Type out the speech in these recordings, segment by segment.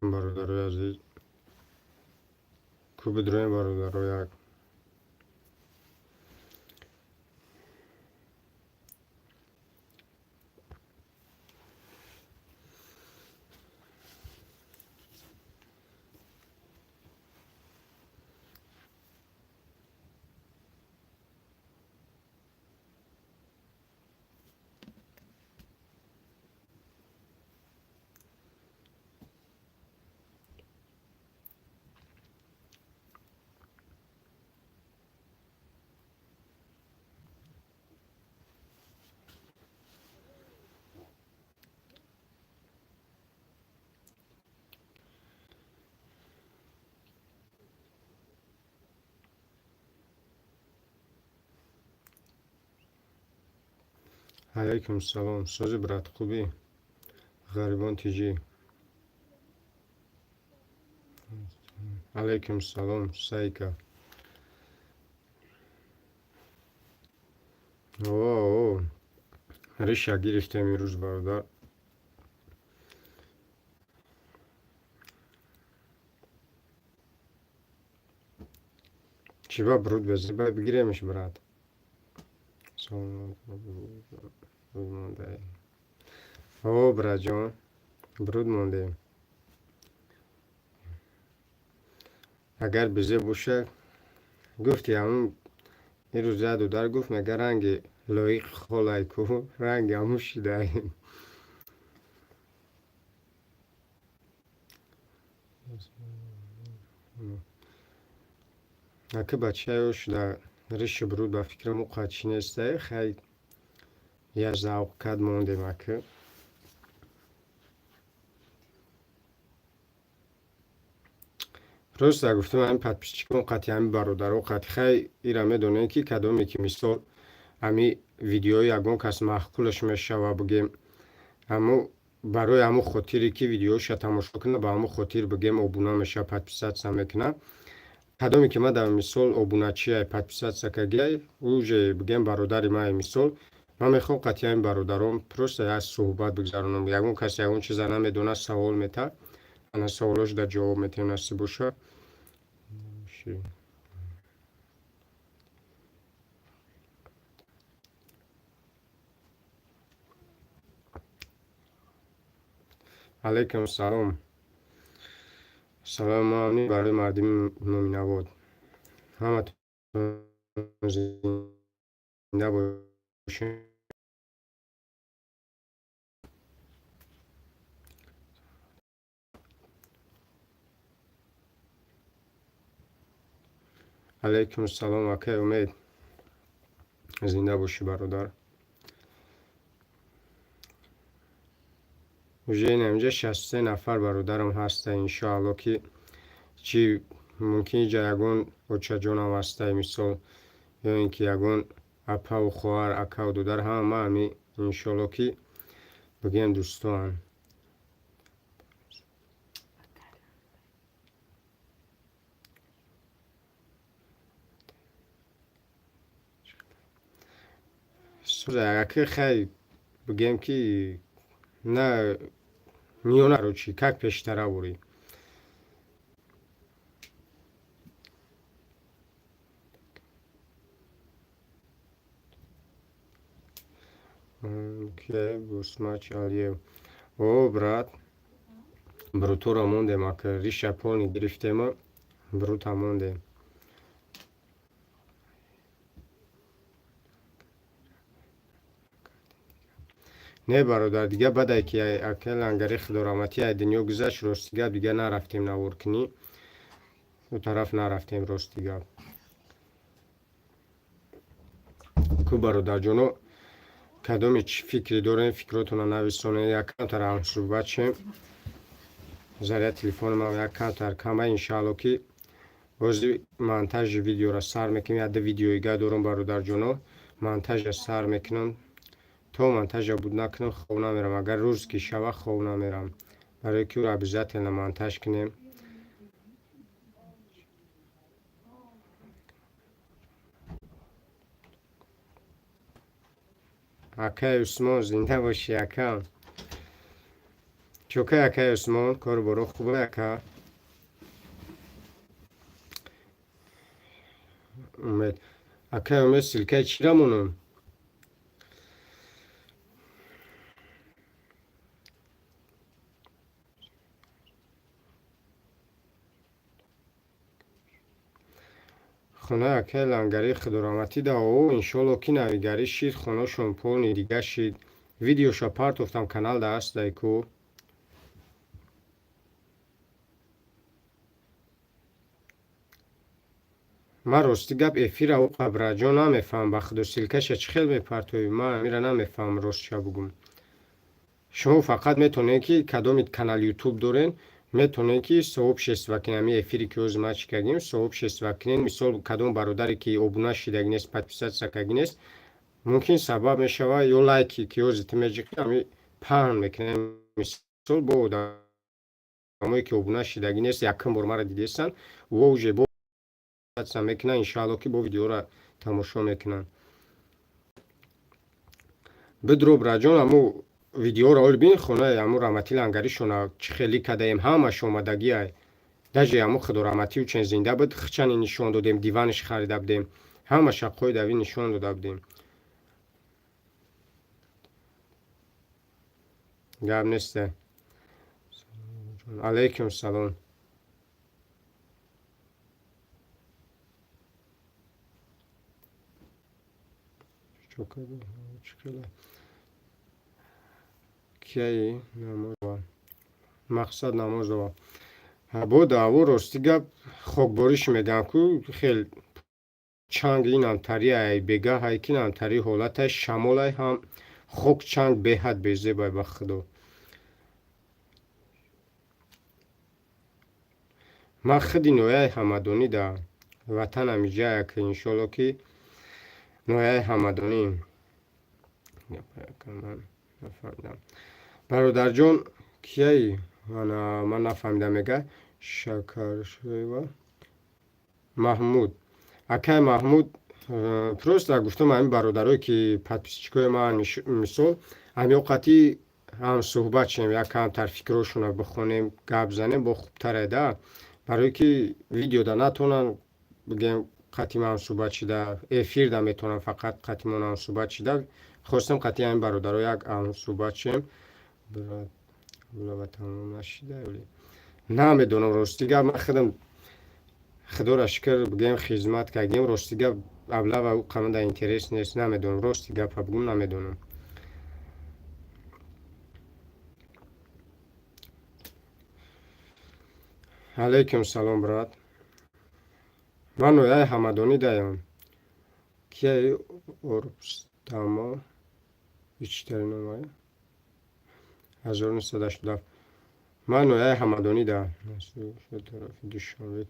Бародарои азиз, ку бидроем, бародаро, як Алайкум салом, сози, брат, хубӣ? Ғарибон тиҷӣ. Алайкум салом, Сайка. О, риша гирифтем имрӯз, бародар. Чӣ ба бруд безӣ, бай бигиремш, брат. О, братҷон, бруд мондем. Агар бизе боша, гуфти, ҳамун ирӯз як дудар гуфт, мега, ранги лоиқ холай ку, ранги ҳамун шидаем. Ака, бачаё шуда, риши бруд ба фикрам уқа чӣ нестай, хай, як завқ кад мондем, ака. Просто гуфтам, ҳамин подписчикон қати, ҳамин бародаро қати, хай, ира медонем, ки кадоме ки, мисол, ҳами видеои ягон кас маъқулаш мешава, бигем, ҳамо барои ҳамун хотире ки видеоша тамошо кунад, ба ҳамун хотир, бигем, обуна мешава, подписаться мекунад. Кадоме ки ма дар мисол обуначиай, подписаться кагиай, уже, бигем, бародари мае. Мисол, ман мехоҳам қати ҳамин бародаром просто як суҳбат бигзаронам. Ягон кас ягон чиза намедонад, савол мета, ана саволош дар ҷавоб метавем, насиб боша. Алайкум салом. Салому амни барои мардуми Мӯминобод. Ҳаматон зинда бошед. Алайкум салом, акай Умед, зинда бошӣ, бародар. Уже инаминҷа 63 нафар бародарам ҳаста. Иншоалло, ки чӣ мумкин, иҷа ягон очаҷонам ҳастай, мисол, ё ин ки ягон апаву хоҳар, акаву додар, ҳама ҳами, иншоалло, ки, бигӯем, дӯстоанд. Аки, хай, бигӯем, ки на миёна, короче, как пештара бурӣ. Гусмач Алиев. О, брат, брутора мондем, ака, риша полный гирифтема, брута мондем. Не, бародар, дига баъде ки ака Лангари худораҳматӣ ай дунё гузашт, рости гап, дига нарафтем наворкунӣ, ӯ тараф нарафтем, рости гап. Ку, бародарҷоно, кадоме чӣ фикре дорем, фикротонро нависонед, як камтар ҳамсӯҳбат шем. Заряд телефони ман як камтар кама. Иншаалло, ки бози монтажи видеоро сар мекунем. Як ду видеоига дорам, бародарҷоно, монтажа сар мекунам. То монтажа буд накунам, хоб намерам. Агар рӯз ки шава, хоб намерам, барои ки ӯро обязательно монтаж кунем. Акай Усмон, зинда бошӣ, акам. Чӣ Чока, акай Усмон, кору боро хуба, ака? Умед, акай Умед, ссылка и чира монам? Хонаи акаи Лангари худораҳматӣ да о, иншолло, ки навигарӣ шид, хонашон полный дига шид. Видеоша партофтам, каналда ҳастай ку. Ман, рости гап, эфира ӯ қабраҷон намефаҳмам, ба худо. Ссылка ша чӣ хел мепартоӣ? Ман амира намефаҳмам, ростша бугум. Шумо фақат метавонед, ки кадоми канал Ютуб дорен, метавонед, ки сообщество кунед. Ҳамин эфире ки ҳозир ма чӣ кардем, сообщество кунед. Мисол, кадом бародаре ки обуна шидаги нест, подписаться кардаги нест, мумкин сабаб мешавад, ё лайки ки ҳозир ту меҷиқӣ, ҳами паҳн мекунед. Мисол, бо одамое ки обуна шидаги нест, якум бор маро дидестанд, во уже бо мекунанд, иншаалло, ки бо видеоро тамошо мекунанд. Бидро, браҷон, ҳаму видеоро оли бин, хонаи ҳаму раҳмати лангаришона чӣ хелӣ кадаем, ҳамаш омадагиай. Даже ҳаму худораҳматиу чен зинда буд, хичани нишон додем, диваниш харида будем, ҳамаша қоидави нишон дода будем. Гап несте. Алайкум салом. Кияи мақсад намозова бо даъво. Рости гап, хокбориш мегӯям ку, хел чанг инамтари ай бегаҳай, ки намтари ҳолатай, шамолай, ҳам хок, чанг, беҳад безебай, ба худо. Ман худи ноҳияи Ҳамадонӣ да ватанам иҷая, ки иншолло, ки ноҳияи Ҳамадонӣ. Нафаҳмидам, бародарҷон, кияи? Ман нафаҳмидам, мега Шакаршоева Маҳмуд. Акай Маҳмуд, просто гуфтам, ҳамин бародарое ки подписчик ои ман, мисол, ҳамин оқати ҳам суҳбат шем, як камтар фикрҳошонро бихонем, гап занем, бо хубтаре да, барое ки видеода натонанд, бигем, қати ман суҳбат шида, эфирда метавонам фақат қати мон ҳамсуҳбат шида. Хостам қати ҳамин бародаро як ҳамсуҳбат шем. Тамом нашида, намедонам, рости гап. Ман худам, худоро шукр, бигем, хизмат кардем. Рости гап, аблава қамада интерес нест, намедонам, рости гапа бигум, намедонам. Алайкум салом, брат. Ман ноҳияи Ҳамадонӣ даям. Кияи Орбстамо ичтари номая 1987. Ман ноҳияи Ҳамадонӣ да тарафи Душанбе.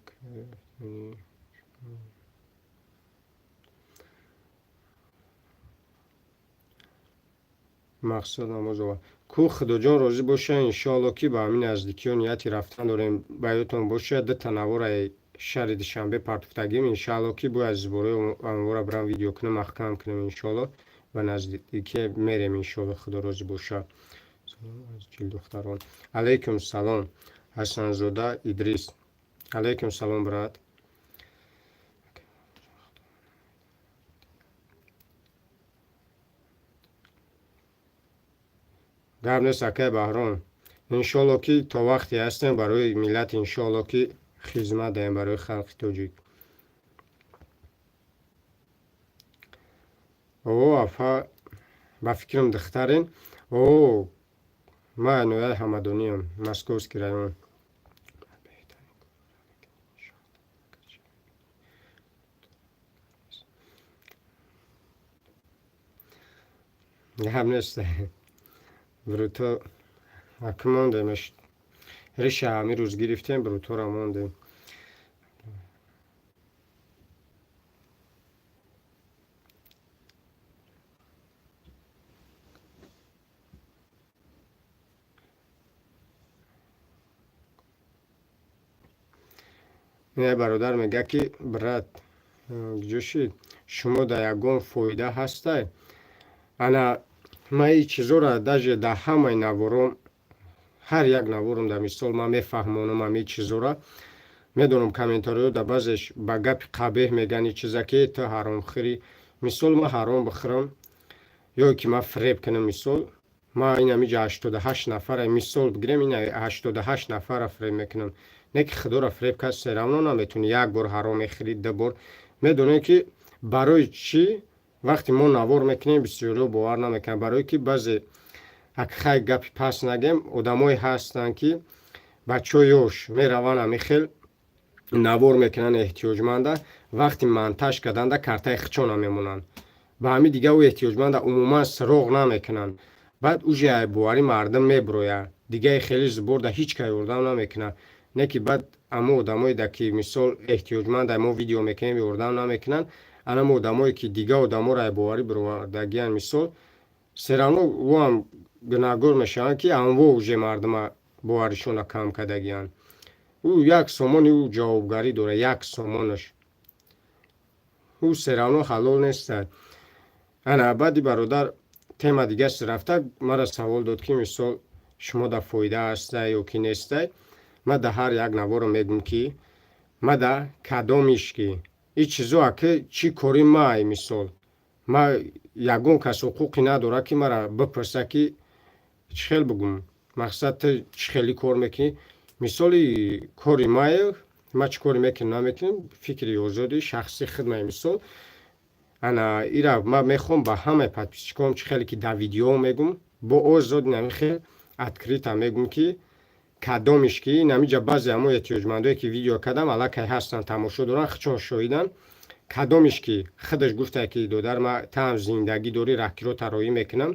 Мақсад Намозова ку, худоҷон розӣ боша, иншоалло, ки ба ҳамин наздикиҳо нияти рафтан дорем. Ба ёдтон бошад, дута навораи шаҳри Душанбе партуфтагим. Иншоалло, ки бояд зубораи анвора бирам, видео кунам, маҳкам кунам. Иншоалло, ба наздикӣ мерем, иншоалло, худо розӣ боша. Духтарон, алайкум салом. Ҳасанзода Идрис, алайкум салом, брат. Гап нест, акай Баҳром. Иншоалло, ки то вақте ҳастем, барои миллат, иншоалло, ки хизмат даем барои халқи тоҷик. О, апа, ба фикрам, духтарен. О, ман ноҳияи Ҳамадониам, Московский район. Гап нест, бруто ака мондем, риша ҳамин рӯз гирифтем, брутора мондем. Бародар мега, ки брат, ҷо шид, шумо дар ягон фоида ҳастай? Ана, ман ин чизоро даже дар ҳамаи навором Ҳар як наворам да мисол ман мефаҳмонам ҳамин чизора. Медонам, комментариҳо да баъзеш ба гапи қабеҳ меган и чиза, ки ту ҳаромхӯрӣ. Мисол, ман ҳаром бихӯрам ё ки ман фиреб кунам, мисол, ман ин ҳамиҷа 88 нафара, мисол бигирем, ин 88 нафара фиреб мекунам. Не ки худоро фиреб кард всё равно наметавонӣ. Як бор ҳаром мехӯрӣ, ду бор. Медонем, ки барои чӣ вақте мо навор мекунем, бисёриҳо бовар намекунанд. Барое ки баъзе, хай, гапи пас нагем, одамое ҳастанд, ки бачаҳои ёш мераванд, ҳамин хел навор мекунанд эҳтиёҷманда. Вақти монтаж карданда картаи хичона мемонанд, ба ҳамин дига ӯ эҳтиёҷманда умуман суроғ намекунанд. Баъд уже боварӣ мардум мебирояд. Дигаи хеле зуборда ҳеҷ кай ёрдам намекунад. Не ки баъд амо одамое да ки мисол эҳтиёҷманда мо видео мекунем, ёрдам намекунанд. Анамо одамое ки дига одаморо боварӣ бировардагиянд, мисол, всё равно ӯам гунаҳгор мешаванд, ки анво уже мардума боваришонро кам кардагиянд. Ӯ як сомони ӯ ҷавобгарӣ дорад, як сомонаш ӯ всё равно ҳалол нестад. Ана баъди бародар тема дигаст рафта мара савол дод, ки мисол шумо да фоида ҳастай ё ки нестай. Ма да ҳар як наворо мегӯм, ки ма да кадомиш ки ин чизо аки чӣ кори май. Мисол, ма ягон кас ҳуқуқе надорад, ки мара бипурса, ки чӣ хел бигӯм, мақсад, ту чӣ хеле кор мекунӣ. Мисоли, кори мае, ма чӣ коре мекунем, намекунем, фикри озоди шахси худмае. Мисол, ана ира ма мехоҳам ба ҳамаи подписчиком, чӣ хеле ки дар видео мегӯм, бо озод нами хел открыто мегӯм, ки кадомиш ки намиҷа баъзе ҳамо эҳтиёҷмандое ки видео кардам, аллакай ҳастанд, тамошо доранд, худшон шоҳиданд. Кадомиш ки худаш гуфта, ки додар, ма таам зиндагӣ дорӣ, раҳкиро тароӣ мекунам.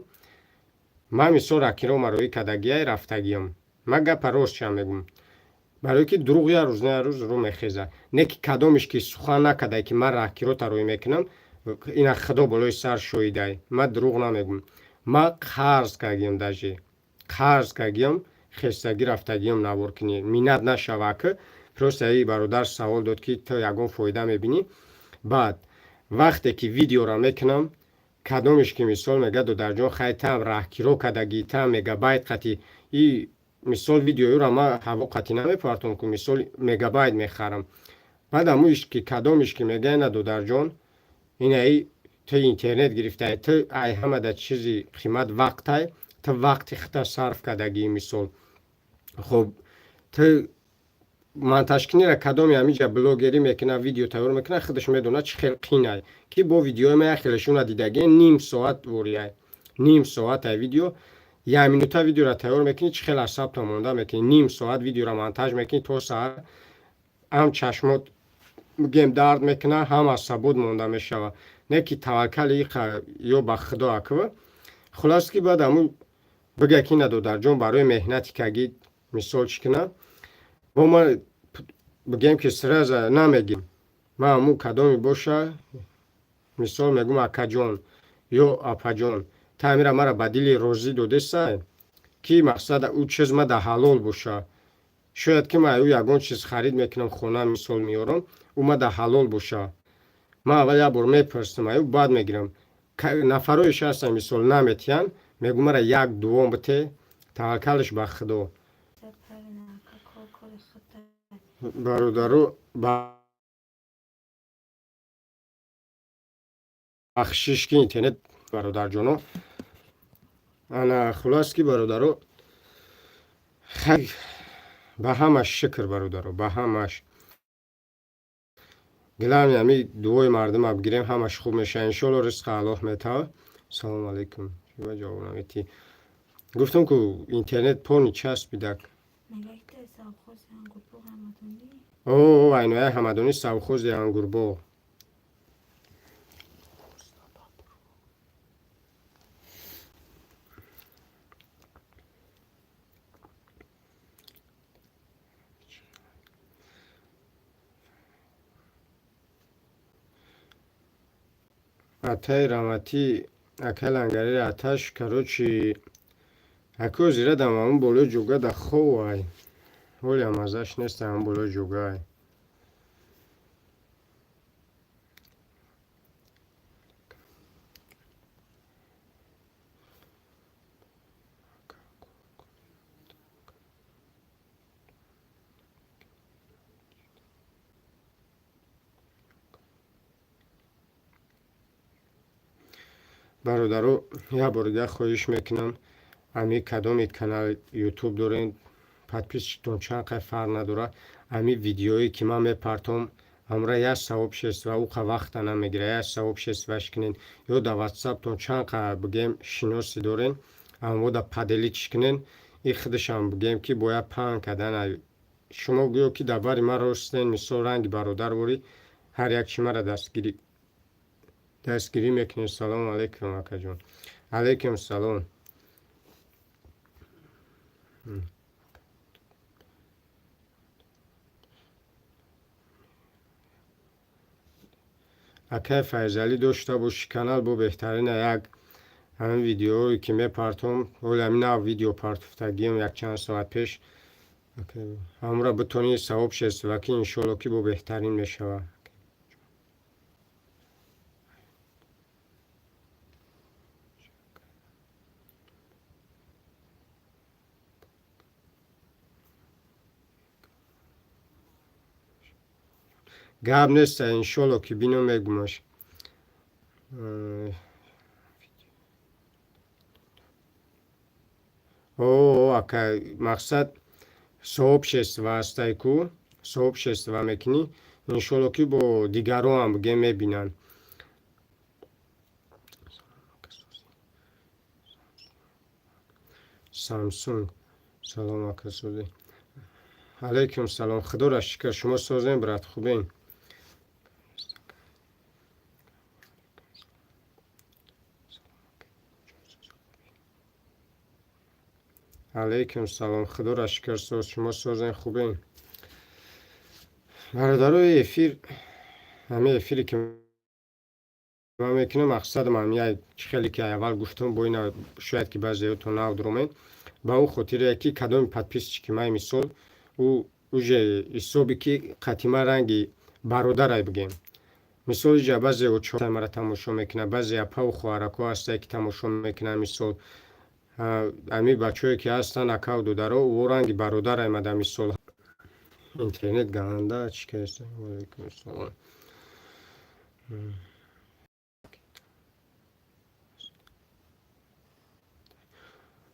Ман мисол раҳкиро мароӣ кардагиай рафтагиам. Ман гапа ростча мегӯм, барое ки дурӯғ як рӯз на як рӯз рӯ мехезад. Не ки кадомиш ки сухан накардай, ки ман раҳкиро тароӣ мекунам, ина худо болои сар шоҳидай, ман дурӯғ намегӯм. Ман қарз кардагиам, даже қарз кардагиам, хестагӣ рафтагиам навор кунӣ, миннат нашава. Ки просто и бародар савол дод, ки ту ягон фоида мебинӣ. Баъд вақте ки видеоро мекунам, кадомеш ки мисол мега: «Додарҷон, хай, таам раҳкиро кардагӣ, таам мегабайт қатӣ». И мисол видеоюро ма ҳаво қатӣ намепартом, ку мисол мегабайт мехарам. Баъд амуиш ки кадомеш ки мега: «Ина, додарҷон, инаи ту интернет гирифтай, ту ай ҳамада чизи қимат вақтай, ту вақти худта сарф кардагӣ». Мисол, хоб, ту монтажкунира, кадоми ҳамиҷа блогерӣ мекунад, видео тайёр мекунад, худаш медонад, чӣ хел қинай, ки бо видеои ма як хелешуна дидагӣ, ним соат ворияй, ним соатай видео, як минута видеоро тайёр мекунӣ, чӣ хел асабта монда мекунӣ, ним соат видеоро монтаж мекунӣ, то саҳар ҳам чашмот гем дард мекунад, ҳам асабот монда мешавад. Не ки таваккали иқа ё ба худо аква. Хулос, ки баъд ҳамун бига, ки на, додарҷон, барои меҳнати кагӣ, мисол, чӣ кунам бо ма, бигем, ки сразу намегим. Ман ҳамун кадоме боша, мисол, мегӯм: «Акаҷон ё апаҷон, та амира мара ба дили розӣ додесай, ки мақсад ӯ чиз ма да ҳалол боша. Шояд ки ман ӯ ягон чиз харид мекунам, хона, мисол, меорам, ӯ ма да ҳалол боша». Ман аввал як бор мепурсам аю, баъд мегирам. Нафароеш ҳастанд, мисол, наметиҳанд. Мегӯм: «Мара як дувом бите, таваккалш ба худо». Бародару, бахшиш, ки интернет, бародарҷоно. Ана хулос, ки бародаро, хай, ба ҳамаш шукр, бародаро, ба ҳамаш. Главное, ҳами дуои мардума бигирем, ҳамаш хуб мешавад, иншоалло. Ризқа Аллоҳ метавад. Салому алайкум. Чиба ҷавоб наметӣ? Гуфтам ку, интернет полный часпидак. О, айноя ҳамадонӣ, совхози ангурбоғ. Атаи раҳматӣ, акай лангари аташ. Короче, акӯ зирадам, ҳамун болои ҷуга да ховай, ҳолиам маззаш нест, ҳамун болои ҷугай. Бародаро, як бори дигар хоҳиш мекунам, ами кадоми канал ютуб дорем, подписчиктон чанд қай фарқ надорад, ами видеое ки ман мепартом, ҳамра як сообщество, уқа вақта намегира, як сообществош кунен ё дар ватсаптон чанд қа бигем шиноси дорен, ҳамода поделитьш кунен. И худашам бигем ки бояд паҳн кардан. Шумо гӯё ки дар бари ман ростен, мисол ранги бародар ворӣ, ҳар як чи мара дастгирӣ мекунед. Салому алайкум, акаҷон. Алайкум салом. Акай Файзалӣ, дошта боши канал бо беҳтарина. Як ҳамин видеое ки мепартом, ҳоли ҳамин нав видео партофтагиам якчанд соат пеш, ҳамра битонӣ сообщество ки, иншоалло ки бо беҳтарин мешавад. Гап неста, иншоалло ки бино мегумаш. О, ака, мақсад сообщество ҳастай ку, сообщество мекунӣ, иншоалло ки бо дигароам бигем мебинанд. Самсунг. Салом, ака, созӣ? Алайкум салом, худоро шукр. Шумо созем, брат, хубем? Алайкум салом, худоро шукр, соз. Шумо созем, хубем? Бародарои, эфир, ҳамин эфире ки ман мекунам, мақсадам ҳам як чӣ хеле ки аввал гуфтам, бо ина шояд ки баъзеётон нав дуромед, ба ӯ хотире ки кадоми подписчики ман, мисол, ӯ уже ҳисоби ки қатима ранги бародарай бигем. Мисол, иҷа баъзе оча мара тамошо мекунад, баъзе апаву хоҳарако ҳастае ки тамошо мекунанд. Мисол, ҳамин бачаҳое ки ҳастанд, акаву додаро, ӯ ранги бародарай мада. Мисол, интернет ганда чӣ каста. Алайкум салом.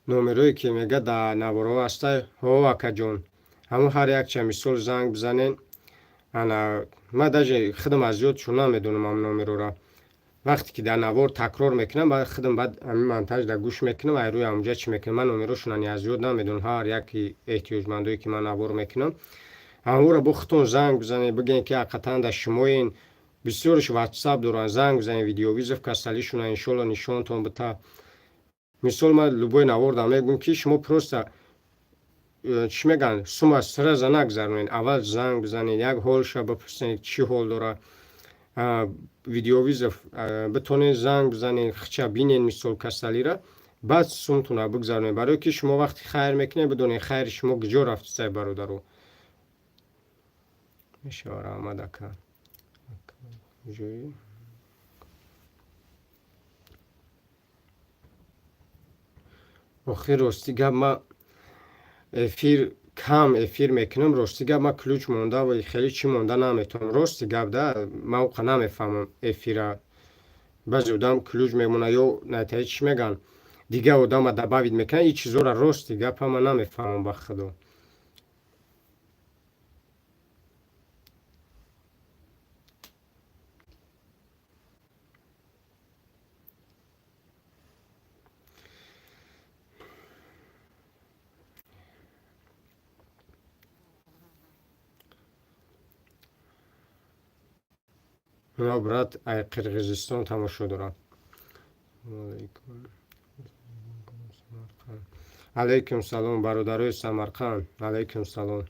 Номерое ки мега дар наворҳо ҳастай, ҳо, акаҷон, ҳамон ҳар якча мисол занг бизанен. Ана ман даже худам аз ёдшон намедонам ҳам номерора. Вақте ки дар навор такрор мекунам, баъд худам баъд ҳамин монтаж дар гӯш мекунам, ай рӯи ҳамонҷа чӣ мекунам. Ман номерошонро аз ёд намедонам. Ҳар яки эҳтиёҷмандое ки ман навор мекунам, ҳамонро бо худтон занг бизанед, бигӯед ки ҳақиқатан дар шумоен. Бисёрш ватсап доранд, занг бизанед, видеовызов, касалишона иншоалло нишонтон бита. Мисол, ман любой наворда мегӯям ки шумо просто чӣ мегӯянд, сума сразу нагзаронед, аввал занг бизанед, як ҳолша бипурсед, чӣ ҳол дорад, видеовызов битонед занг бизанед, хича бинед, мисол, касалира, баъд сумтона бигзаронед. Барое ки шумо вақти хайр мекунед, бидонед хайри шумо куҷо рафтисай, бародаро. Мешава. Раҳмат, ака. Ҷои охир, рости гап, ман эфир кам эфир мекунам. Рости гап, ман ключ монда ва хеле чӣ монда наметавонам. Рости гап да, ман уқа намефаҳмам эфира. Баъзе одам ключ мемонад ё натаи чӣ мегӯянд, дигар одама добавить мекунад. Ин чизора, рости гапа, ман намефаҳмам, ба худо. Ман, брат, ай Қирғизистон тамошо дорам. Алайкум салом, бародарои Самарқанд, алайкум салом.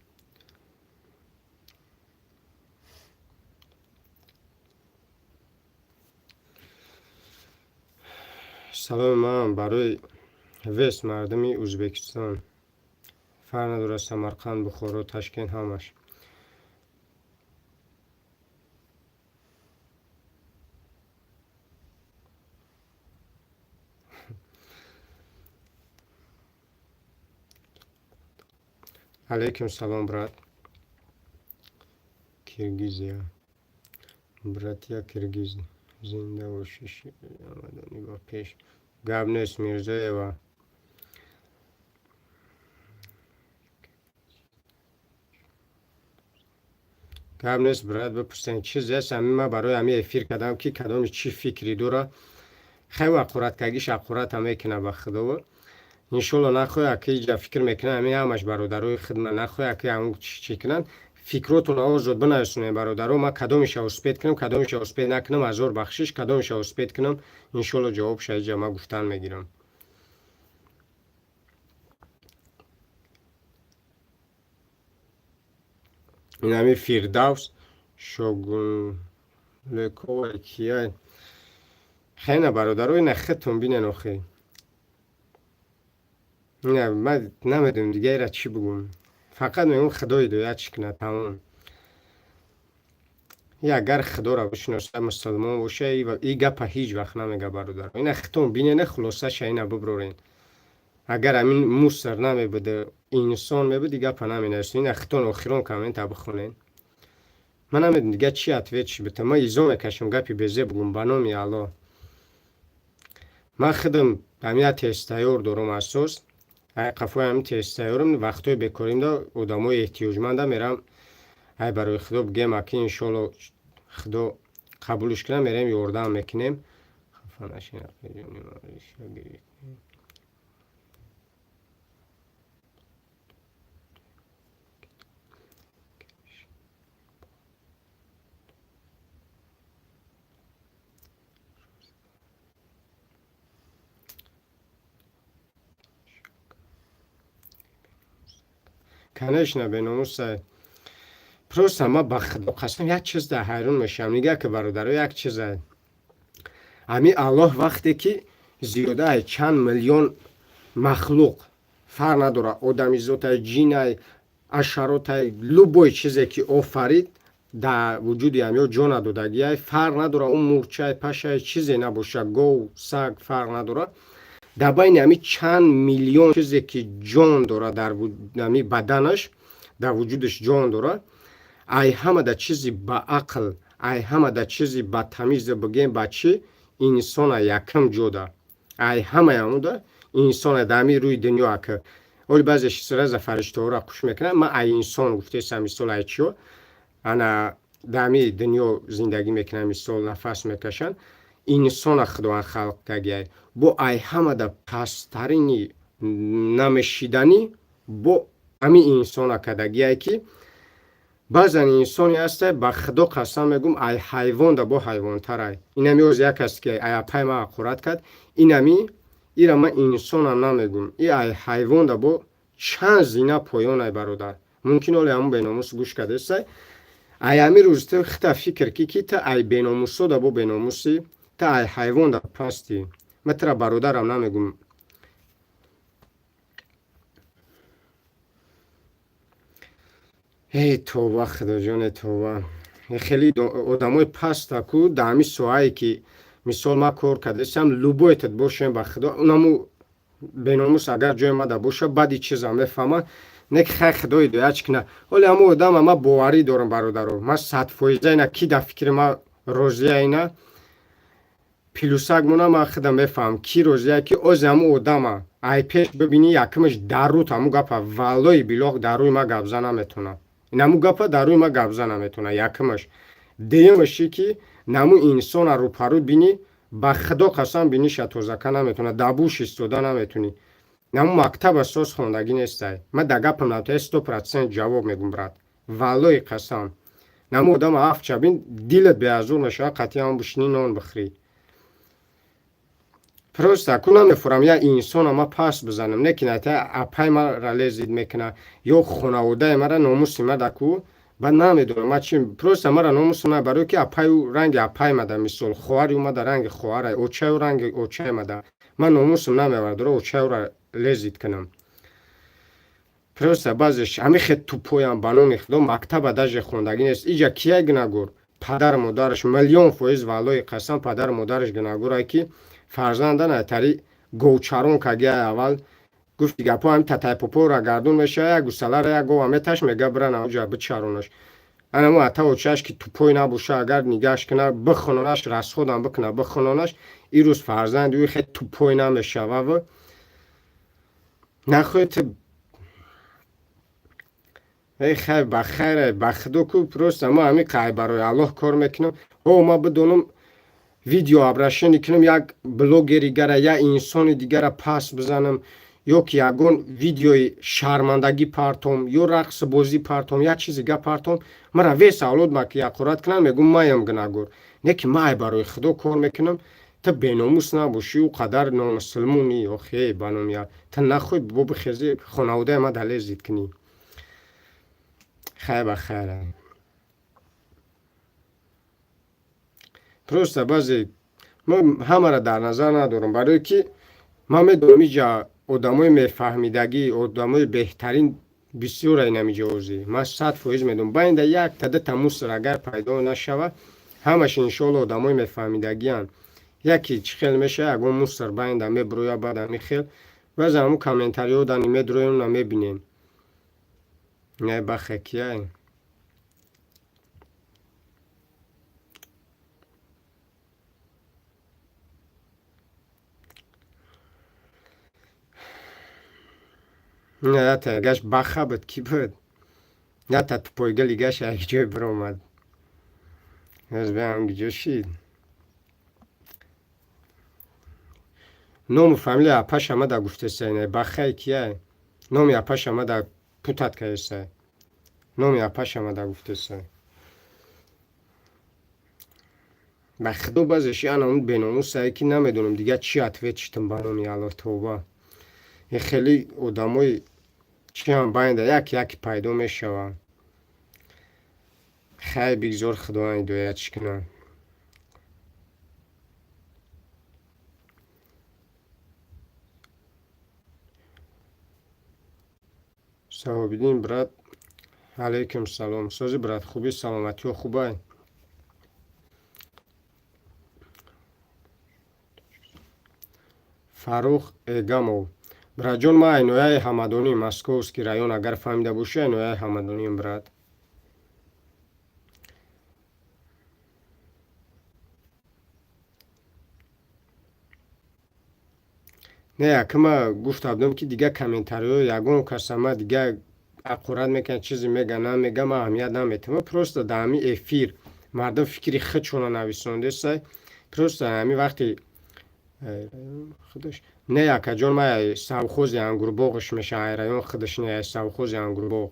Саломи ман барои весь мардуми Ӯзбекистон, фарқ надорад Самарқанд, Бухоро, Ташкент, ҳамаш. Алайкум салом, брат. Киргизия, братья киргиз. Зинда бошӣ, ба пеш. Гап нест, Мирзоева. Гап нест, брат, бипурсен. Чиз аст, ҳамин ман барои ҳамин эфир кардам, ки кадоми чӣ фикре дора. Хеле аққураткагиш аққурата мекуна, ба худово. Иншолло, нахоҳ ки иҷа фикр мекунам, ҳамин ҳамаш бародарои хидмат, нахоҳ ки ҳамун чӣ кунанд. Фикротонро озод бинависонед, бародаро. Ман кадомиша успеть кунам, кадомиша успеть накунам, ҳазор бахшиш, кадомиша успеть кунам, иншолло, ҷавобша иҷа ман гуфтан мегирам. Ин ҳамин Фирдавс Шогунлекова кия? Хена, бародаро, ина худтон бинен охи. Ина ман намедонам дига ира чӣ бигӯм. Фақат мегӯм, Худо ҳидоят чӣ кунад, тамом. И агар Худоро бишиноса, мусулмон боша, и гапа ҳеҷ вақт намега, бародаро. Ина худтон бинене, хулосаша ина биброрен. Агар ҳамин мусор намебуд, инсон мебуд, и гапа наменавист. Ина худтон охирон коммента бихонед. Ман намедонам дига чӣ ответ чӣ битам. Ман изо мекашам гапи безе бугум, ба номи Аллоҳ. Ман худам ҳамин як тезтайёр дорам асос. Ай қафои ҳамин тезтайёрам вақтҳои бекоримда одамои эҳтиёҷманда мерам, ай барои Худо бигем, аки иншолло, Худо қабулш кунад, мерем, ёрдам мекунем. Хафа нашин. Конечно, беномусай. Просто ма, ба Худо қасам, як чиз дар ҳайрон мешавам. Нигаҳ ки, бародаро, як чиза. Ҳамин Аллоҳ вақте ки зиёдаи чанд миллион махлуқ, фарқ надорад, одамизотай, ҷинай, ҳашаротай, любой чизе ки офарид, дар вуҷуди ҳамё ҷона додагиай, фарқ надорад, ӯ мурчай, пашай, чизе набошад, гов, саг, фарқ надорад, дар байни ҳамин чанд миллион чизе ки ҷон дорад, дар ҳамин баданаш, дар вуҷудаш ҷон дорад, ай ҳамада чизи баақл, ай ҳамада чизи ба тамиз, бигем, ба чӣ, инсона якам ҷода, ай ҳамаи ҳамуда инсона дар ҳамин рӯи дунё. Ака оли баъзе сразу фариштаҳоро қуш мекунанд, ман ай инсон гуфтесам, мисол, ай чиё ана дар ҳамин дунё зиндагӣ мекунанд, мисол, нафас мекашанд, инсона Худованд халқ кардагиай, бо ай ҳамада пасттарини намешиданӣ бо ҳамин инсона кардагиай, ки баъзан инсоне ҳаста, ба Худо қасам мегӯм, ай ҳайвонда бо ҳайвонтарай. Инами оз як аст, ки ай апай ма ҳақорат кард, инами ира ман инсонам намегӯм, и ай ҳайвонда бо чанд зина поёнай, бародар. Мумкин оле ҳамун беномус гӯш кардесай. Ай ҳамин рӯз ту хита фикр ки та ай беномусода бо беномусӣ, та ай ҳайвонда пастӣ. Ман тура бародарам намегӯм. Эй товба, Худоҷоне, товба. Хеле одамои паста ку дар ҳамин соҳае ки, мисол, ман кор кардасам, любой тат бошем, ба Худо, унаму беномус агар ҷои мада боша, баъди чиза мефаҳмад, не ки хай, Худо ҳидоят чӣ кунад. Ҳоле ҳамун одама ман боварӣ дорам, бародаро, ман 100% ина ки дар фикри ман розия, ина плюсак мона, ман худам мефаҳмам, ки розия, ки ози ҳамун одама ай пеш бибинӣ, якумаш дар рут ҳамун гапа, валлои билоҳ, дар рӯи ман гапза наметонад. Наму гапа дар рӯи ман гапза наметонад, якумаш. Дуюмаш чи ки наму инсона рӯпарӯ бинӣ, ба Худо қасам, биниша тозака наметонад, дабуш истода наметунӣ. Наму мактаба соз хондагӣ нестай. Ман дар гапам натоя, 100% ҷавоб мегум, брат, валлои қасам. Наму одама афча бин, дилат беазур мешавад, қатъиян бишинӣ, нон бихӯрӣ. Просто ку намефурам я инсона ма пас бизанам, не ки ната апай мара лезить мекуна ё хонаводаи мара, номуси мада ку. Баъд намедонам ма чи, просто мара номуси ма, барое ки апаю ранги апай мада, мисол, хоҳари ӯ ранги хоҳарай, очаю ранги очай мада, ман номусам намевардора очаюра лезить кунам. Просто баъзеш ҳамин хел тупоям, ба номи Худо, мактаба даже хондагӣ нест. Иҷа кия гунагур? Падару модараш, 1 000 000%, валлои қасам, падару модараш гунагурай, ки фарзанда натари говчарон кагиай. Аввал гуфти гапҳо, ҳами татайпопора гардон мешава, як гусалара, як гова меташ, мега, бира наоҷа бичаронаш. Анамо ата очааш ки тупой набоша, агар нигоҳш куна, бихононаш, расходам бикуна, бихононаш, ирӯз фарзанди ӯ хеле тупой намешавав. Нахоҳед эй хай, ба хайр, ба худо ку, просто ма ҳами қай барои Аллоҳ кор мекунам. О, ма бидонам, видео обращение кунам як блогери дигара, як инсони дигара пас бизанам, ё ки ягон видеои шармандагӣ партом, ё рақси бозӣ партом, як чизи га партом, мара вес авлод ма ки ҳақорат кунам, мегӯм маям гунаҳгор. Не ки май барои худо кор мекунам. Ту беномус набошӣ, ӯ қадар номусулмонӣ, охе ба номи ту нахоҳӣ бо бихези хонаводаи ма далел зид кунӣ. Хай, ба хайр. Просто баъзе ман ҳамаро дар назар надорам, барое ки ман медонам, иҷа одамои мефаҳмидагӣ, одамои беҳтарин бисёр инамиҷа озӣ. Ман 100% медонам, байнда якта дута мусор агар пайдо нашава, ҳамаш иншоалло одамои мефаҳмидагианд. Яке чӣ хел мешава, ягон мусор байнда мебуроя, баъд ҳами хел баъзе ҳамун комментариҳо дани медроем, намебинем. Не, бахекияй. Ята гаш баха буд, кӣ буд? Ята тупойгали гаш як ҷой биромад. Беам ҷо шид. Ному фамилия апаш омада гуфтесай, не бахай кияй? Номи апаш омада путат кардесай. Номи апаш омада гуфтесай. Ба худо, баъзеш ана он беномусае ки намедонам дигар чӣ ответ шитам. Ба номи Аллоҳ, тавба. Ин хеле одамои чиам байнда як яке пайдо мешаванд. Хай, бигзор Худованд ҳидоятш кунад. Саҳобиддин брат, алайкум салом. Сози, брат, хубӣ, саломатиҳо хубай? Фаррух Эгамов, братҷон, ман айнояи Ҳамадонӣ, Московский район, агар фаҳмида бошӣ, айнояи Ҳамадониам, брат. Не, якма гуфта будам, ки дигар комментариҳо ягон касама дигар ҳақорат мекунад, чизе мега, намега, ман аҳамият наметиҳам. Просто дар ҳамин эфир мардум фикри худшона нависондесай. Просто ҳамин вақти худаш не, акаҷон, ман совхози ангурбоғш мешавам, ай район худаш не, ай совхози ангурбоғ.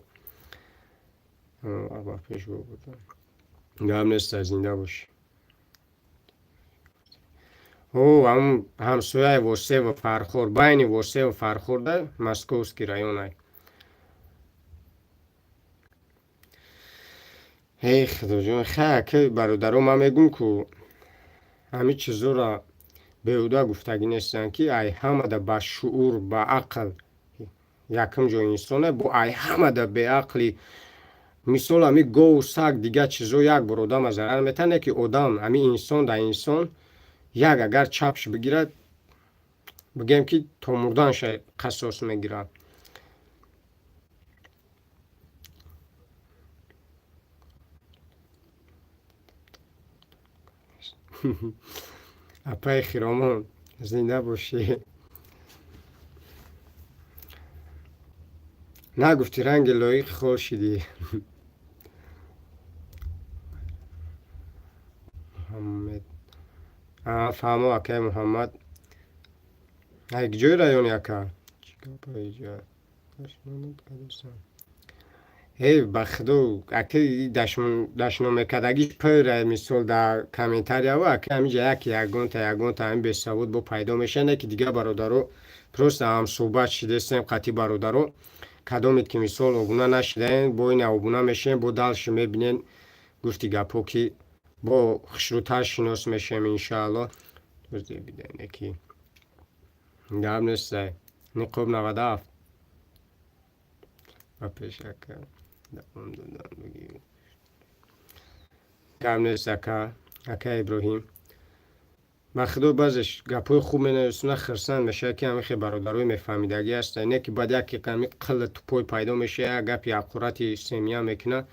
Гап нест, зинда бошӣ. О, ҳам ҳамсояи Восеву Фархор, байни Восеву Фархорда, Московский районай. Эй, худоҷон, хай, ака бародаро, ман мегӯм, ку ҳамин чизоро беҳуда гуфтагӣ нестанд, ки ай ҳамада ба шуур, ба ақл якум ҷо инсоне, бо ай ҳамада беақли. Мисол, ҳами гову саг, дигар чизо як бор одама зарар метавонад, не ки одам, ҳамин инсон да инсон як агар чапш бигирад, бигӯем ки то мурданша қасос мегирад. Апаи Хиромон, зинда бошӣ. Нагуфтӣ, ранги лоиқи хол шидӣ. Муҳаммед, фаҳмо, акаи Муҳаммад, ай куҷои райони, ака? Чӣ гапа иҷа? Эй, ба худо, ака, дашномекардагиш пӯра. Мисол, дар комментарияво, ака, ҳамиҷа яке ягонта ягонта ҳамин бесавод бо пайдо мешавад, не ки дигар бародаро просто ҳамсӯҳбат шидестем қатъи бародаро. Кадомед ки мисол обуна нашидаем, бо ина обуна мешавем, бо дальше мебинем, гуфти гапҳо, ки бо хушрӯтар шинос мешавем, иншаалло. Ки гап нестай, ниқоб 97 ба пешака давом додан бигӣ. Гап нест, ака, ака Иброҳим. Ба худо, баъзеш гапҳои хуб менависона, хирсанд мешавад, ки ҳамин хел бародарои мефаҳмидагӣ ҳастанд, не ки баъд яке ҳами қилли тупой пайдо мешавад, як гапи ҳақорати семья мекунад.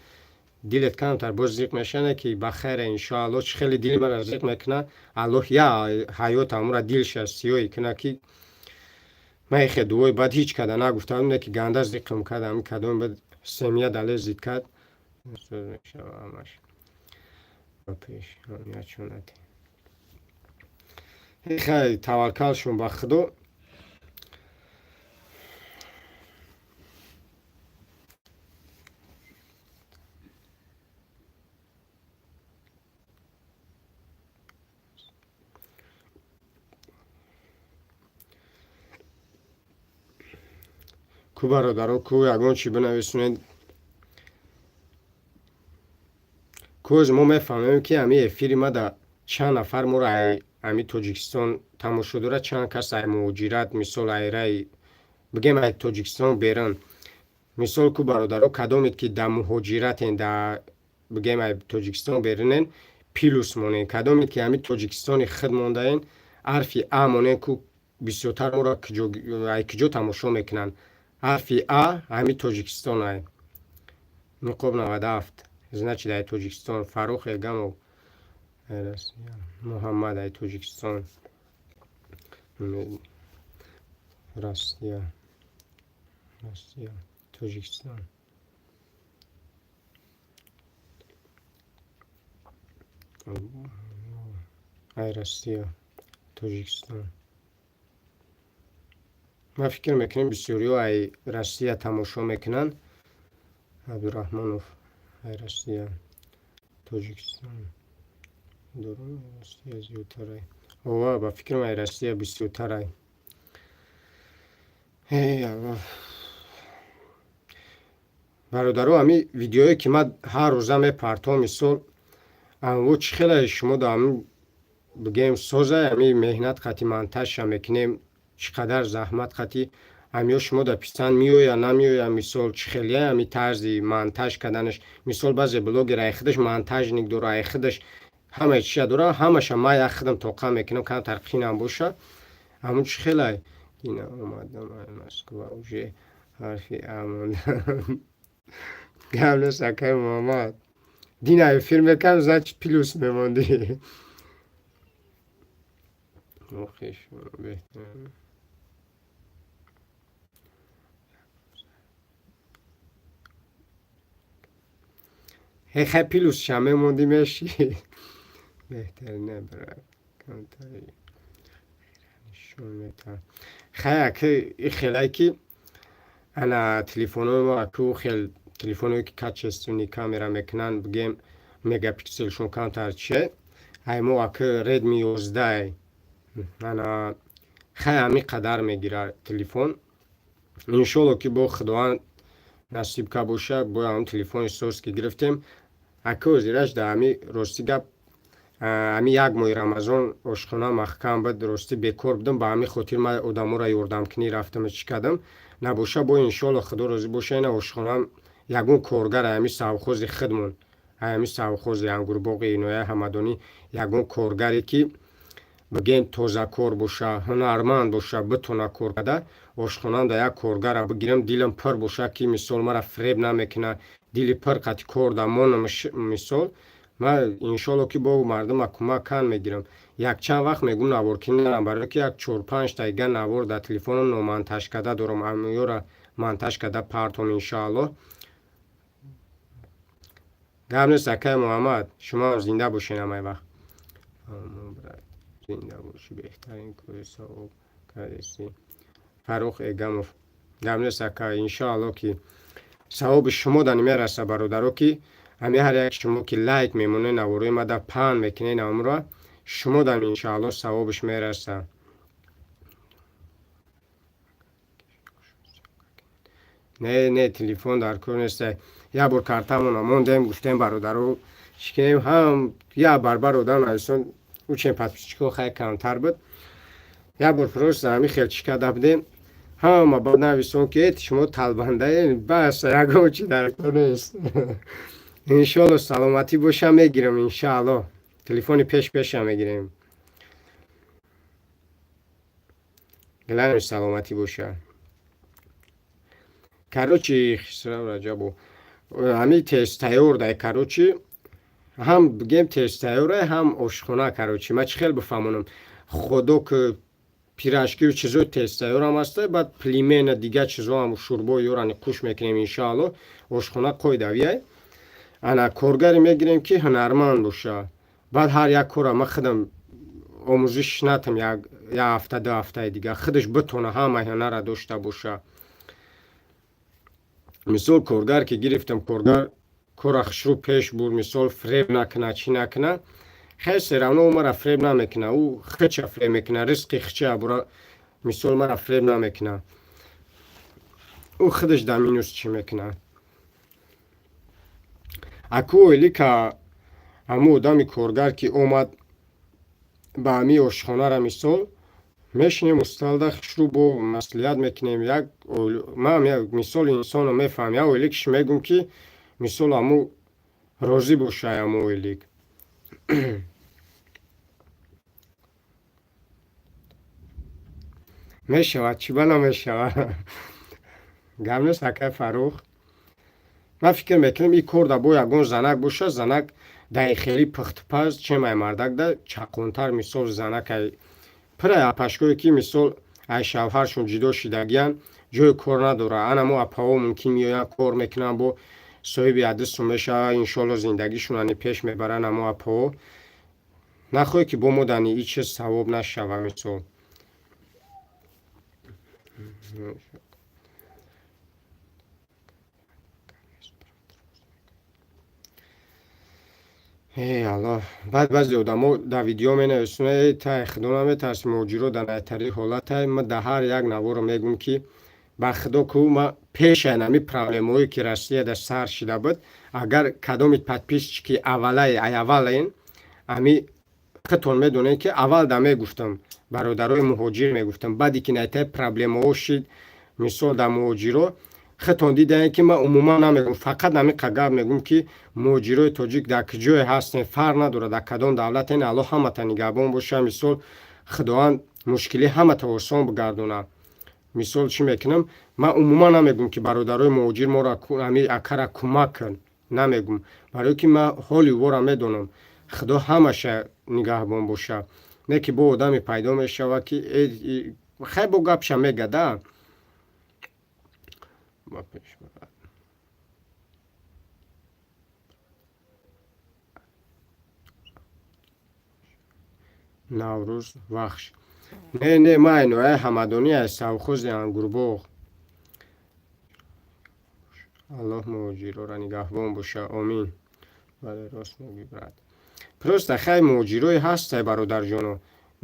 Дилет камтар боз зиқ мешане, ки ба хайра, иншоалло. Чӣ хеле дили мара зиқ мекуна, Аллоҳ я ҳаёт амура дилша сиёҳӣ куна, ки ман ихе дуои бад ҳеҷ када нагуфтам, не ки ганда зиқм кард. Ами кадом бад семья дале зид кард, мешава ҳамаш пеш. Хай, таваккалшон ба Худо. Ку, бародаро, ку, ягон чӣ бинависонед. Кӯз мо мефаҳмем, ки ҳами эфири ма да чанд нафар моро ҳами Тоҷикистон тамошо дорад, чанд кас ай муҳоҷират, мисол, айраи, бигем, ай Тоҷикистон берун. Мисол, ку, бародаро, кадомед ки да муҳоҷиратен, да, бигем, ай Тоҷикистон берунен, плюс монен. Кадомед ки ҳами Тоҷикистони худ мондаен, ҳарфи А монен. Ку, бисёртар моро ай куҷо тамошо мекунанд? Ҳарфи А, ҳами Тоҷикистон ай. Ниқоб 97, значит, ай Тоҷикистон. Фаррух Эгамов, Муҳаммад, ай Тоҷикистон. Россия, Россия, Тоҷикистон. Ай Россия, Тоҷикистон. Ман фикр мекунем, бисёриҳо ай Россия тамошо мекунанд. Абдураҳмонов, ай Россия, Тоҷикистон. Россия зиёдтарай. Ова, ба фикрам, ай Россия бисёртарай. Эй Аллоҳ! Бародаро, ҳами видеое ки ман ҳар рӯза мепартом, мисол, анво чӣ хеле шумо да ҳами, бигем, созай, ҳами меҳнат қати монтажша мекунем, чӣ қадар заҳмат қати ҳамиё шумо да писанд меоя, намеоя? Мисол, чӣ хелия ҳами тарзи монтаж карданаш? Мисол, баъзе блогер ай худаш монтажник дора, ай худаш ҳамаи чиша дора, ҳамаша ман як худам тоқа мекунам, камтар қинам боша. Ҳамун чӣ хелай? Ина омадам ай Москва, уже ҳарфи А мондам. Гап нест, акаи Муҳаммад. Дина эфир мекардам, значит, плюс мемондӣ. Охи, шумо беҳтар. Хай, плюс ша мемондӣ, меши. Беҳтар не, брат. Камтари нишон метавон. Хай, аки и хелай ки ана телефонҳои мо, аку хел телефонҳое ки качественный камера мекунанд, бигем, мегапикселшон камтар чие, ай мо аки Redmi 11, ана хай, ҳамин қадар мегирад телефон. Иншолло, ки бо Худованд насиб ка боша, бо ҳамн телефони соз ки гирифтем. Аки ҳозираш да ҳами, рости гап, ҳами як моҳи Рамазон ошхона маҳкам буд, ростӣ бекор будам. Ба ҳамин хотир ман одаморо ёрдамкунӣ рафтам, чӣ кардам. Набоша, бо иншолло, Худо розӣ боша, ина ошхонаам ягон коргар ҳами совхози худмон, ҳами совхози ангурбоғи Инояи Ҳамадонӣ, ягон коргаре ки, бигем, тозакор боша, ҳунарманд боша, битона кор карда, ошхонаам да як коргара бигирам, дилам пур боша, ки мисол мара фиреб намекуна, дили пур қати кор да монам. Мисол, ман иншолло, ки бо мардума кӯмак кан мегирам. Якчанд вақт мегум, наворкунӣ нарам, барое ки як чор-панҷ тайга навор дар телефонам номонтаж карда дорам, амёра монтаж карда партом, иншоаллоҳ. Гап нест, акаи Муҳаммад, шумоам зинда бошед ҳамаи вақт. Зинда бошӣ, беҳтарин кори савоб кардеси. Фаррух Эгамов, гап нест, ака, иншоалло, ки савоби шумо да намераса. Бародаро, ки ҳами ҳар як шумо ки лайк мемонед, наворои мада паҳн мекунед, амра шумо дам иншоалло савобиш мераса. Не, не, телефон дар кор нест. Як бор картамона мондем, гуфтем, бародаро, шикинем, ҳам як барбар одам нависон, учем подписчикҳо хай камтар буд. Як бор просто ҳами хел чӣ карда будем, ҳама баъд нависон, ки шумо талбандаен, бас, ягон чи дар кор нест. Иншоалло, саломатӣ боша, мегирам, иншоалло, телефони пеш пеша мегирем. Главное, саломатӣ боша. Короче, Хисрав Раҷабов. Ҳами тезтайёр дай, короче, ҳам бигем тезтайёра, ҳам ошхона. Короче, ман чӣ хел бифаҳмонам, худо, ки пирожкию чизои тезтайёрам ҳаста, баъд пельмена, дигар чизоам, шӯрбои ёрани қуш мекунем, иншаалло. Ошхона қоидавияй. Ана коргаре мегирем, ки ҳунарманд боша. Баъд ҳар як кора ман худам омӯзиш натам, як ҳафта, 2 ҳафтаи дигар худаш битона, ҳамаи ҳунарра дошта боша. Мисол, коргар ки гирифтам, коргар кора хушрӯ пеш бурд, мисол, фиреб накуна, чӣ накуна. Хел всё равно ӯ мара фиреб намекуна, ӯ хича фиреб мекуна, ризқи хича бура. Мисол, мара фиреб намекуна, ӯ худаш дар минус чӣ мекуна. Аку ойлика ҳамун одами коргар ки омад ба ҳамин ошхонара, мисол, мешинем усталда, хушрӯ бо маслиҳат мекунем. Як ман мисол инсонро мефаҳмам, як ойликш мегӯм, ки мисол ҳамун розӣ боша ҳамун ойлик. Мешавад, чӣ ба намешавад, гап нест, акай Фаррух. Ман фикр мекунам, ин кор да бо ягон занак боша. Занак даи хеле пухтупаз, чемай мардак да чақонтар. Мисол, занакай пирай апашкое, ки мисол ай шавҳаршон ҷудо шидагиян, ҷои кор надора. Анамо апаҳо мумкин меоянд, кор мекунанд, бо соҳиби ядису мешава, иншоалло, зиндагишон ани пеш мебаранд. Амо апаҳо нахоҳе, ки бо мо дани ин чиз савоб нашава, мисол. Эй Аллоҳ! Баъд баъзе одамо дар видео менависанд: «Эй, тай худо наметарси, муҳоҷиро дар найтари ҳолатай». Ман дар ҳар як наворо мегӯм, ки ба худо ку, ма пешай нами проблемаҳое, ки Россияда сар шида буд, агар кадоми подписчики аввалаи ай аввален, ами худтон медонед, ки аввал да мегуфтам, бародарои муҳоҷир мегуфтам. Баъде ки найтаи проблемаҳо шид, мисол, дар муҳоҷиро худтон дидаем, ки ман умуман намегӯм, фақат намиқа гап мегӯм, ки муҳоҷирои тоҷик дар куҷое ҳастем, фарқ надорад дар кадом давлатен, Аллоҳ ҳамата нигаҳбон боша. Мисол, Худованд мушкилӣ ҳамата осон бигардонад. Мисол, чӣ мекунам, ман умуман намегӯм, ки бародарои муҳоҷир моро ами акара кӯмак кун, намегӯм, барое ки ман ҳоли ӯро медонам. Худо ҳамаша нигаҳбон боша. Не ки бо одаме пайдо мешавад, ки хай, бо гапша мега да. Ба пеш барад. Наврӯз Вахш. Не, не, ман айнояи Ҳамадонӣ, аз совхози Ангурбоғ. Аллоҳ муҳоҷирора нигаҳбон боша, омин. Бале, рост мегӯӣ, брат. Просто хай, муҳоҷирое ҳастай, бародарҷоно.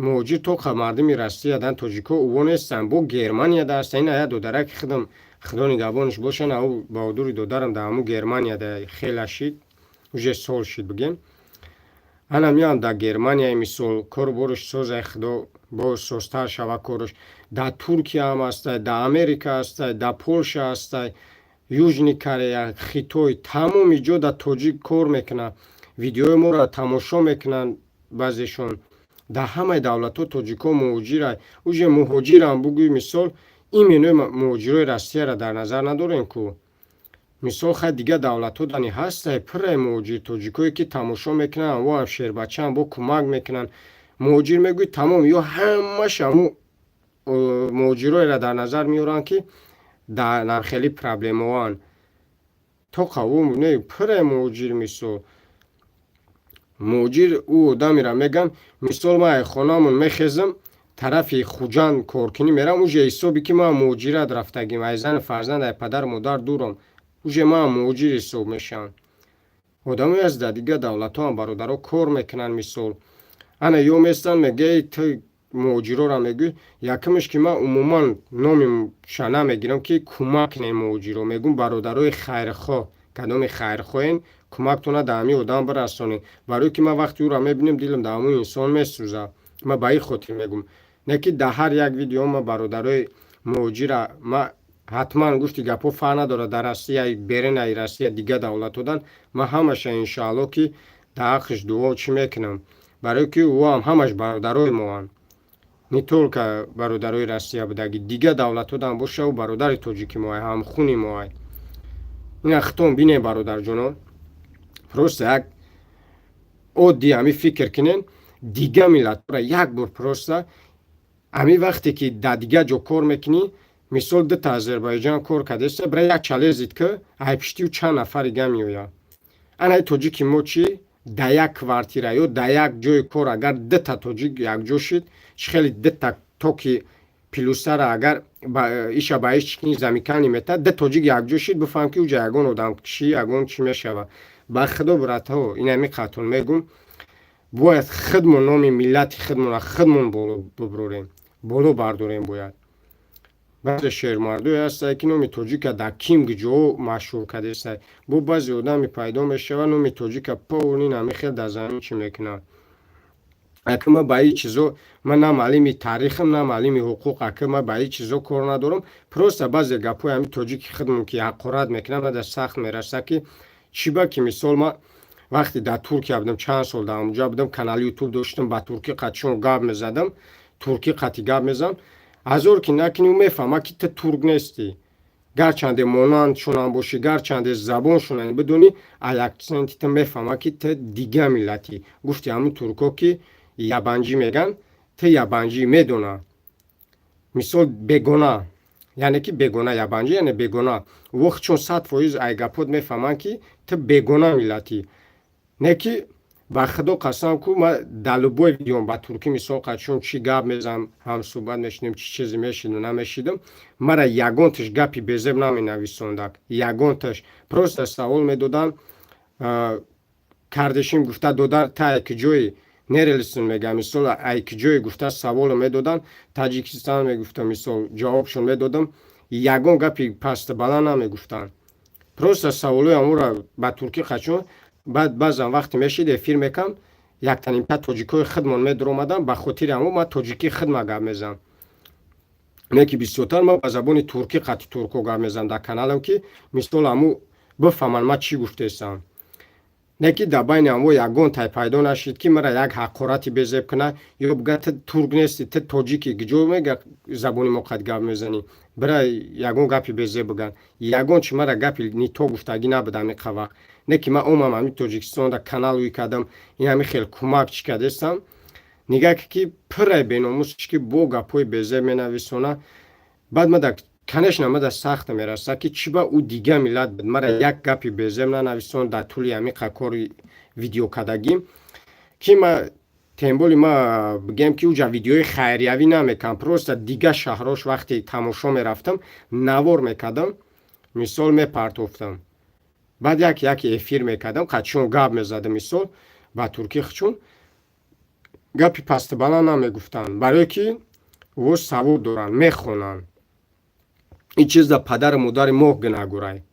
Муҳоҷир тоқа мардуми Россиядан, тоҷико уво нестанд, бо Германияда ҳастанд. Ина я додараки худам, Худо нигаҳбонаш бошанд, ау баҳодури додарам дар ҳамун Германияда хела шид, уже сол шид, бигем. Ана меоям дар Германияи, мисол, кору бораш созай, Худо боз созтар шава кораш. Дар Туркия ҳам ҳастай, дар Америка ҳастай, дар Полша ҳастай, Южный Корея, Хитой, тамоми ҷо дар тоҷик кор мекунад, видеои моро тамошо мекунанд баъзешон. Дар ҳамаи давлатҳо тоҷикҳо муҳоҷирай. Уже муҳоҷирам бугӯй, мисол, именно муҳоҷирои Россияро дар назар надорем ку. Мисол, хай, дигар давлатҳо дани ҳастай, пуррай муҳоҷир тоҷикое, ки тамошо мекунанд, воам шербачаам, бо кӯмак мекунанд. Муҳоҷир мегӯй, тамом, ё ҳамаш ҳамун муҳоҷироеро дар назар меоранд, ки дар хеле проблемаоанд. То қавум не, пуррай муҳоҷир. Мисол, муҳоҷир ӯ одамеро мегӯянд. Мисол, ман ай хонамон мехезам, тарафи Хуҷанд коркунӣ мерам, уже ҳисобе, ки ман муҳоҷират рафтагим, ай зану фарзанд, ай падару модар дурам, уже ман муҳоҷир ҳисоб мешавам. Одамое аст, дар дигар давлатҳоам бародаро кор мекунанд. Мисол, ана ё местанд, мега: «Ту муҳоҷирора мегӯй». Якумш, ки ман умуман номиша намегирам, ки кӯмак кунем муҳоҷиро. Мегӯм: бародарои хайрхоҳ, кадоми хайрхоҳен, кӯмактона дар ҳамин одам бирасонед, барое ки ман вақти ӯро мебинем, дилам дар ҳамун инсон месӯзад. Ман ба ин хотир мегӯм, не ки дар ҳар як видео ма бародарои муҳоҷира ма ҳатман гуфти гапҳо фарқ надорад, дар Россия, беренаи Россия, дигар давлатҳодан, ман ҳамаша иншоалло, ки дар ҳаққиш дуо чӣ мекунам, барое ки ӯам ҳамаш бародарои моанд. Не только бародарои Россия будаги, дигар давлатҳодан бошаву бародари тоҷики моай, ҳамхуни моай. Ина хитон бинем, бародарҷонон, просто як оддӣ ҳами фикр кунен. Дига миллатҳоро як бор просто ҳами вақте ки дар дига ҷо кор мекунӣ, мисол, дута Азербайҷан кор кардеста, бира як чалезид, ки айпиштию чанд нафари га меояд. Анаи тоҷики мо чӣ? Дар як квартира ё дар як ҷои кор агар дута тоҷик якҷо шид, чӣ хеле дута токи плюсара агар иша ба иш чикини замыкание метад, ду тоҷик якҷо шид, бифаҳм, ки уҷа ягон одамкушӣ, ягон чӣ мешавад. Ба худо, братҳо, инами қатун мегум, бояд худмон номи миллати худмонро худмон боло буброрем, боло бардорем. Бояд баъзе шермардое ҳастае, ки номи тоҷика дар ким ҷо машҳур кардестай. Бо баъзе одаме пайдо мешавад, номи тоҷика полный намихел дар замин чӣ мекунад. Ака, ман ба ин чизо, ман на маълими таърихам, на маълими ҳуқуқ, ака, ман ба ин чизо кор надорам. Просто баъзе гапҳои ҳами тоҷики худмон, ки ҳақорат мекунад, мада сахт мераса, ки чӣ ба ки, мисол, ман вақте дар Туркия будам, чанд сол дар онҷа будам, канали Ютуб доштам, ба туркӣ қатишон гап мезадам, туркӣ қати гап мезадам. Азор ки накунӣ, мефаҳма, ки ту турк нестӣ. Гарчанде монандшонам бошӣ, гарчанде забоншонам бидонӣ, а акценти ту мефаҳма, ки ту дига миллатӣ. Гуфти ҳамун туркҳо, ки yabancı меган, ту yabancı медона, мисол, бегона, яъне ки бегона, yabancı яъне бегона. Вақт чун 100% ай гапот мефаҳманд, ки ту бегона миллатӣ. Не ки, ба худо қасам ку, ма дар любой видеом ба туркӣ, мисол, қачон чӣ гап мезанам, ҳамсӯҳбат мешинем, чӣ чизе мешиду намешидам, мара ягонташ гапи безеб наменависондак, ягонташ. Просто савол медодам: «Kardeşim», гуфта, додар, та ай киҷои, «Nerelisin» мега, мисол, ай киҷое гуфта саволо медодам, Таҷикистон мегуфтам, мисол, ҷавобшон медодам. Ягон гапи пасту баланд намегуфтанд. Просто саволои амура ба туркӣ қачон. Баъд баъзан вақте мешид, эфир мекам, яктанимта тоҷикҳои худмон медуромадам. Ба хотири ҳамо ман тоҷикӣ худма гап мезанам, не ки бисёртар ман ба забони туркӣ қати турко гап мезанам дар каналам, ки мисол ҳаму бифаҳманд, ман чӣ гуфтестам. Не ки дар байни ҳамо ягон тай пайдо нашид, ки мара як ҳақорати безеб кунад ё бига: «Ту турк нестӣ, ту тоҷикӣ, киҷо мега забони мо қад гап мезанӣ?» Бира ягон гапи безеб биган. Ягон чи мара гапи нито гуфтагӣ набуд ҳамин вақт. Не ки ман омам ҳамин Тоҷикистонда, канал ӯй кардам, ин ҳамин хел кӯмак чӣ кардестам. Нигаҳ, ки пирай беномус, ки бо гапҳои безеб менависона. Баъд мада, конечно, мада сахт мераса, ки чӣ ба ӯ дига миллат буд, мара як гапи безеб нанависон дар тӯли ҳамин кори видеокардагӣ, ки ма тем более ма бигем, ки уҷа видеои хайриявӣ намекардам. Просто дига шаҳрош вақте тамошо мерафтам, навор мекардам, мисол, мепартофтам. Баъд як яке эфир мекардам, қачон гап мезадам, мисол, ба туркӣ, чун гапи пастубаланд намегуфтанд, барое ки во савод доранд, мехонанд. Ин чиз да падару модари мо гунаҳгорай,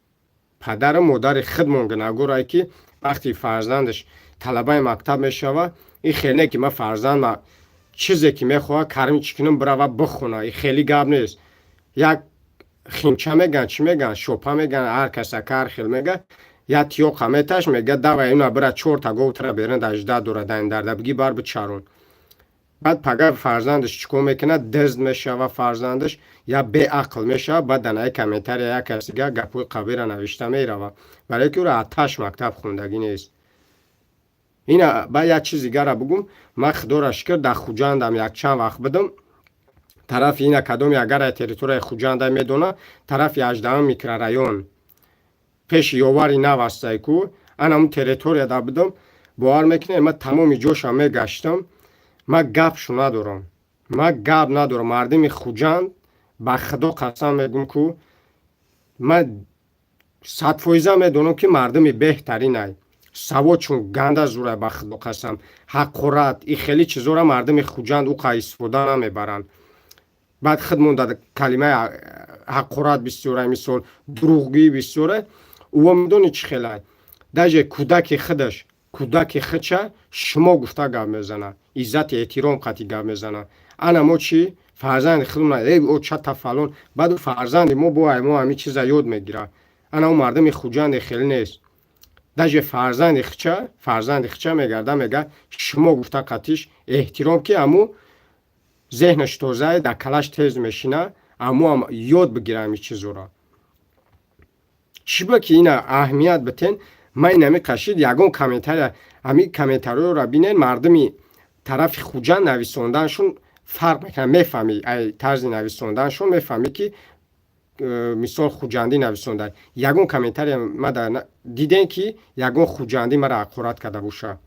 падару модари худмон гунаҳгорай, ки вақте фарзандаш талабаи мактаб мешава, ин хеле не ки ман фарзанд чизе ки мехоҳад карми чӣ кунам, бирава бихона. Ин хеле гап нест. Як химча меган, чӣ меган, шопа меган, ҳар каса ҳар хел мега. Як тиёқа меташ, мега: «Давай, ина бира, чорта говтара берин, дажда дора, дан дарда биги, бар бичарон». Баъд пага фарзандаш чӣ кор мекунад? Дизд мешава фарзандаш я беақл мешава. Баъд дар наи комментария як касига гапҳои қабира навишта мерава, барое ки ӯро аташ мактаб хондагӣ нест. Ина баъд як чиз дигара бугум. Ман, худоро шукр, дар Хуҷандам якчанд вақт будам. Тарафи ина кадоми агар территорияи Хуҷанда медона, тарафи 18-ум микрорайон, пеши Ёвари нав астае ку, анамун территорияда будам. Бовар мекунед, ман тамоми ҷоша мегаштам, ман гапшу надорам, ман гап надорам. Мардими Хуҷанд, ба худо қасам мегӯм ку, ман 100% медонам, ки мардуми беҳтаринай. Савод чун ганда зурай, ба худо қасам, ҳақорат и хеле чизора мардуми Хуҷанд уқа истифода намебаранд. Баъд худмон дар калимаи ҳақорат бисёрай, мисол, дурӯғгӯӣ бисёрай. Ӯо медонӣ чӣ хелай? Даже кӯдаки худаш, кӯдаки худша шумо гуфта гап мезанад, иззати эҳтиром қати гап мезанад. Ана мо чӣ? Фарзанди худмона э очата фалон. Баъд фарзанди мо бо мо ҳамин чиза ёд мегирад. Ана ӯ мардуми Хуҷанде хеле нест. Даже фарзанди хича, фарзанди хича мегарда, мега шумо гуфта қатиш эҳтиром, ки аму зеҳнаш тозае, дар калаш тез мешина, аму ам ёд бигира ҳамин чизора. Чӣ ба ки ина аҳамият битен? Ман инами қашид ягон комментария, ҳами комментариёро бинен, мардуми тарафи Хуҷанд нависонданшон фарқ мекунад. Мефаҳмӣ, ай тарзи нависонданшон мефаҳмӣ, ки мисол хуҷандӣ нависонда. Ягон комментария ма дидем, ки ягон хуҷандӣ мара ҳақорат карда боша?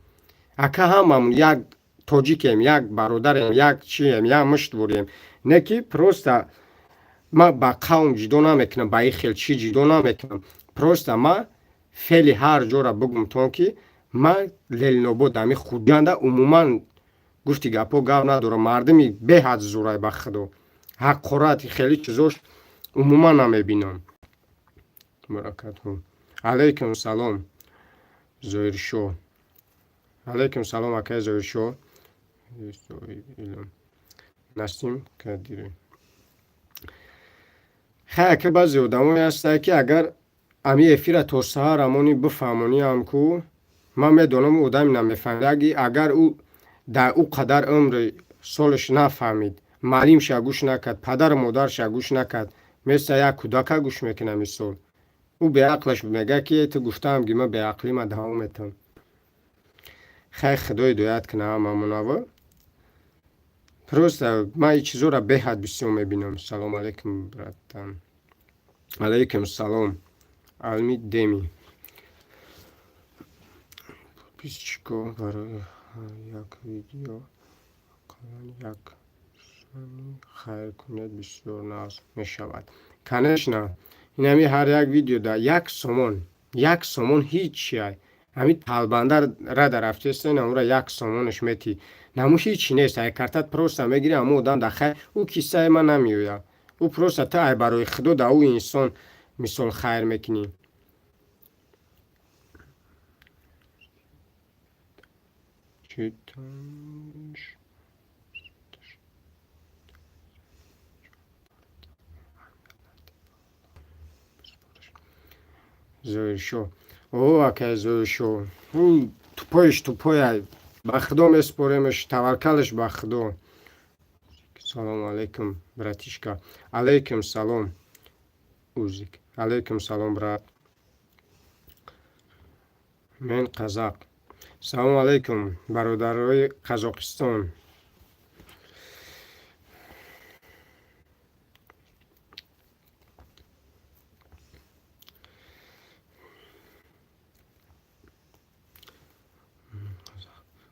Ака, ҳамамон як тоҷикем, як бародарем, як чием, як мушт бурем. Не ки просто ма ба қавм ҷудо намекунам, ба ин хел чӣ ҷудо намекунам. Просто ма феъли ҳар ҷора бугумтон, ки ма Ленинобод, ами Хуҷанда умуман гуфти гапҳо гап надорам. Мардуми беҳад зурай, ба худо, ҳақорат хеле чизош умуман намебинам. Баракатҳу. Алайкум салом, Зоиршоҳ. Алайкум салом, акаи Зоиршоҳ. Насим Кадири. Хай, ака, баъзе одамое ҳастанд, ки агар ами эфира то саҳар амони бифаҳмониам ку, ман медонам, одами намефаҳмид. Агар ӯ дар ӯ қадар умри солаш нафаҳмид, маълимша гӯш накард, падару модарша гӯш накард, места як кӯдака гӯш мекунад. Мисол, ӯ беақлаш мегӯяд, ки ту гуфтаам, ки ман беақлима давом метавам. Хай, худо ҳидоят кунад ҳамамонава. Просто ман ин чизоро беҳад бисёр мебинам. Салому алайкум, братан. Алайкум салом, Алми Деми. Подписчико барои ҳар як видео ақаллан як сомонӣ хайр кунед, бисёр нағз мешавад. Конечно, инами ҳар як видеода 1 сомон, 1 сомон ҳичи. Ҳами талбанда рада рафтеста, намура 1 сомонаш метӣ, наму ҳичи нест. Ай картат просто мегири, ҳамун одам да хайр, ӯ киссаи ман намеояд. Ӯ просто ту ай барои худо да ӯ инсон мисол хайр мекунӣ. Зоиршоҳ. О, акай Зоиршоҳ, ӯ тупоиш тупоя, ба худо месупоремаш, таваккалаш ба худо. Салому алайкум, братишка. Алайкум салом, Узик. Алайкум салом, брат. Мен қазақ. Салому алайкум, бародарои Қазоқистон.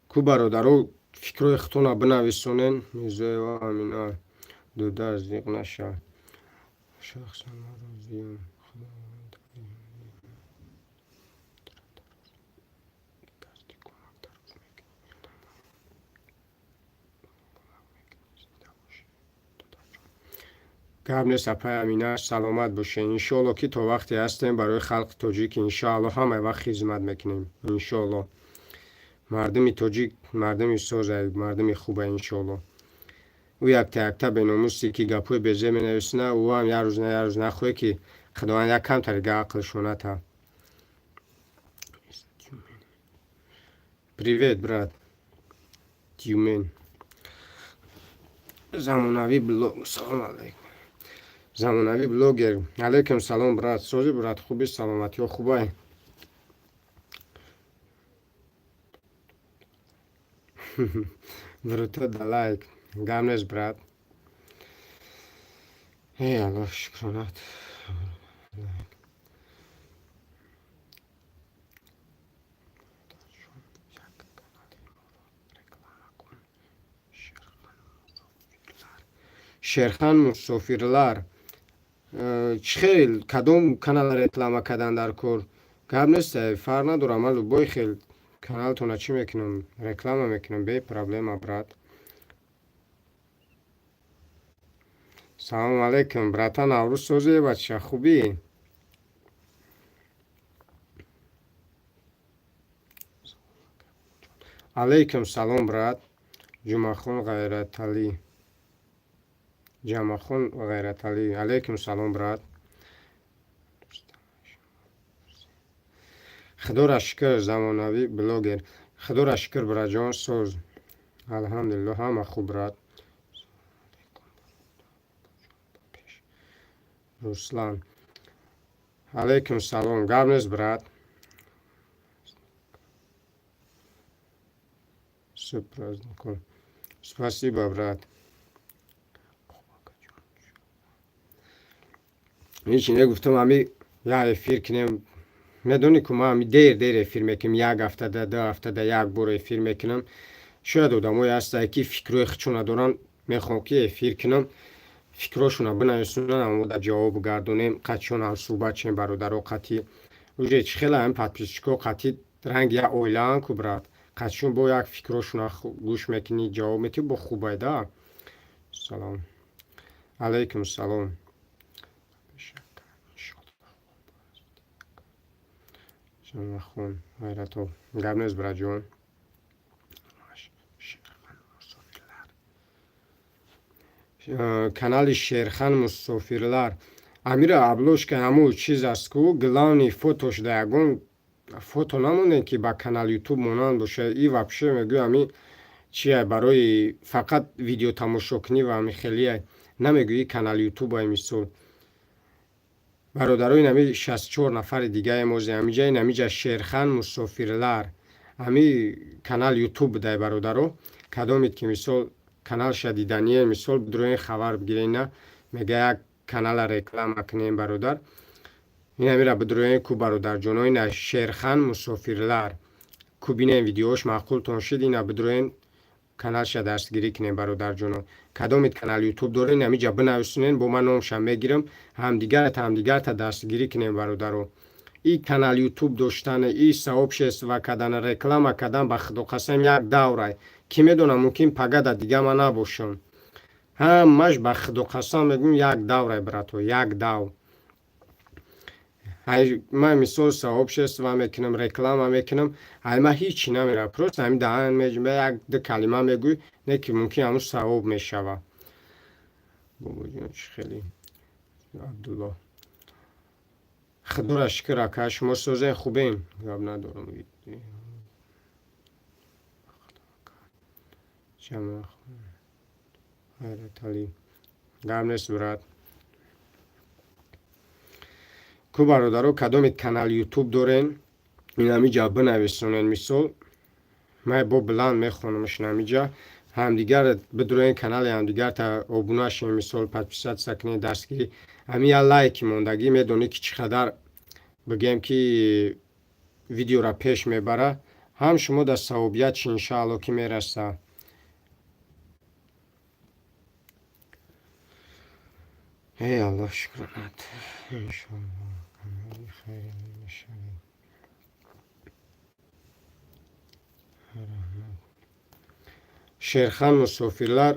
Ку, бародаро, фикрҳои худтонро бинависонен. Мирзоева Амина, дудар, зиқ нашав. Шахсан ман розиам. Худованд дасти кӯмак дароз мекунӣ, кӯмак мекунӣ. Зинда бошӣ, додарҷон. Гап нест, апай Амина, саломат бошед. Иншоалло, ки то вақте ҳастем, барои халқи тоҷик иншоалло ҳамаи вақт хизмат мекунем, иншоалло. Мардуми тоҷик мардуми соза, мардуми хуба, иншоалло. Ӯ якта якта беномусе, ки гапҳои безе менависна, ӯ ҳам як рӯз на як рӯз нахоҳе, ки худованд як камтарига ақлшона та. Привет, брат. Тюмен. Замонавӣ блог. Салом алайкум, Замонавӣ блогер. Алайкум салом, брат. Сози, брат, хуби? Саломатиҳо хубай? Вруто да лайк. Гап нест, брат. Эй, Аллоҳ, шукронат. Як канали моро реклама кун. Шерхан Мусофирлар. Чӣ хел, кадом канала реклама кардан дар кор? Гап нест, фарқ надорам, ман любой хел каналтона чӣ мекунам, реклама мекунам, бе проблема, брат. Салому алайкум, братан. Наврӯз созӣ, бача, хубӣ? Алайкум салом, брат. Ҷумъахон Ғайраталӣ, Ҷамъахон Ғайраталӣ. Алайкум салом, брат. Худоро шукр. Замонавӣ блогер. Худоро шукр, братҷон, соз, алҳамдулилло, ҳама хуб, брат. Руслан. Алейкум салом. Гап нест, брат. С праздником. Спасибо, брат. Ҳеч негуфтам, ами як эфир кунем. Медонӣ ку, ман ами дер дер эфир мекунем, як ҳафтада, 2 ҳафтада як бор эфир мекунам. Шояд одамое ҳастанд, ки фикрҳои худшона доранд, мехоҳам, ки эфир кунам, фикрҳошонро бинависонанд, ама мо дар ҷавоб гардонем, қатъишон ҳамсӯҳбат шем, бародаро қатъӣ. Уже чӣ хела ҳамин подписчикҳо қатъӣ ранги як оилаанд ку, брат. Қатъишон бо як фикрҳошонро гӯш мекунӣ, ҷавоб метиҳӣ, бо хубай да. Салом. Алейкум салом. Хон ғайрато. Гап нест, братҷон. Канали Шерхан Мусофирлар. Амира, обложка ҳамун чиз аст ку, главный фотош да ягон фото намондем, ки ба канал Ютуб монанд бошад. И вообще мегӯй, ами чия, барои фақат видео тамошокунӣ ва ами хелия намегӯӣ канал Ютуб ай. Мисол, бародаро, инами 64 нафари дигаем ози ҳамиҷа, инамиҷа Шерхан Мусофирлар, ҳами канал Ютуб будай, бародаро. Кадомед ки, мисол, каналша дидание, мисол, бидроен хабар бигирен, на мега як канала реклама кунем, бародар. Инамира бидроен ку, бародарҷоно, ина Шерхан Мусофирлар ку, бинем, видеош маъқултон шид, ина бидроен каналша дастгирӣ кунем, бародарҷоно. Кадомед канал Ютуб дорен, ҳамиҷа бинависонен, бо ман номша мегирам, ҳамдигарта ҳамдигарта дастгирӣ кунем, бародаро. И канал Ютуб доштан, и сообщество кардан, реклама кардан, ба худо қасам, як даврай, кӣ медонам, мумкин пагада дига ман набошам. Ҳамаш, ба худо қасам мегӯм, як даврай, брато, як дав. Ман, мисол, сообщество мекунам, реклама мекунам, ай ман ҳичи намерав, просто ҳамин даҳан меҷунба, як ду калима мегӯй, не ки мумкин ҳамун савоб мешава. Бобоҷон, чӣ хеле Абдулло. Худоро шукр, ака, шумо созен, хубен? Гап надорам. Ҳайраталӣ. Гап нест, брат. Ку, бародаро, кадоме канал Ютуб дорен, ин ҳамиҷа бинависонен. Мисол, ман бо биланд мехонамш, ҳамиҷа ҳамдигар бидроен, канали ҳамдигарта обуна шем, мисол, подписаться кунед, дастгирӣ. Ҳамин як лайки мондагӣ, медонӣ ки чӣ қадар, бигӯем, ки видеора пеш мебара, ҳам шумо дар савобият чи иншаалло ки мераса. Эй Аллоҳ, шукронат. Иншоалло канали хайре мешавед. Раҳмат. Шерхан Мусофирлар,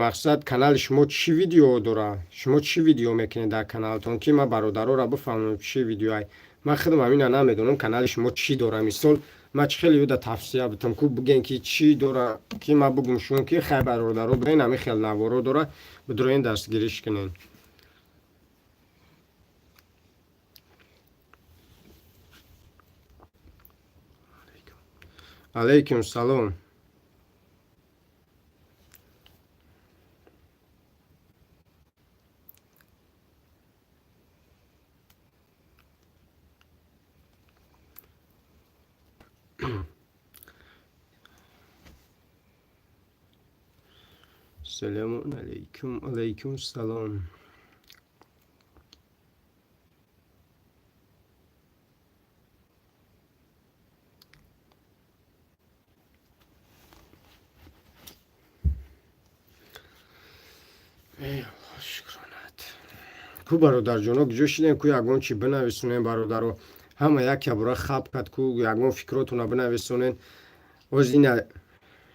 мақсад, канали шумо чӣ видео дора? Шумо чӣ видео мекунед дар каналтон, ки ман бародароро бифаҳмам, чӣ видеоай? Ман худам ҳамина намедонам, канали шумо чӣ дора. Мисол, ман чӣ хеле юда тавсия битам ку, бигӯен, ки чӣ дора, ки ман бугум шумо, ки хай, бародаро, бирен, ҳамин хел наворо дора, бидроен, дастгириш кунен. Алейкум салом. Салому алейкум. Алейкум салом. Эй Аллоҳ, шукронат. Ку, бародарҷоно, куҷо шидем? Ку, ягон чӣ бинависонем, бародаро. Ҳама як ябора хаб кард ку, ягон фикротона бинависонен. Оз ина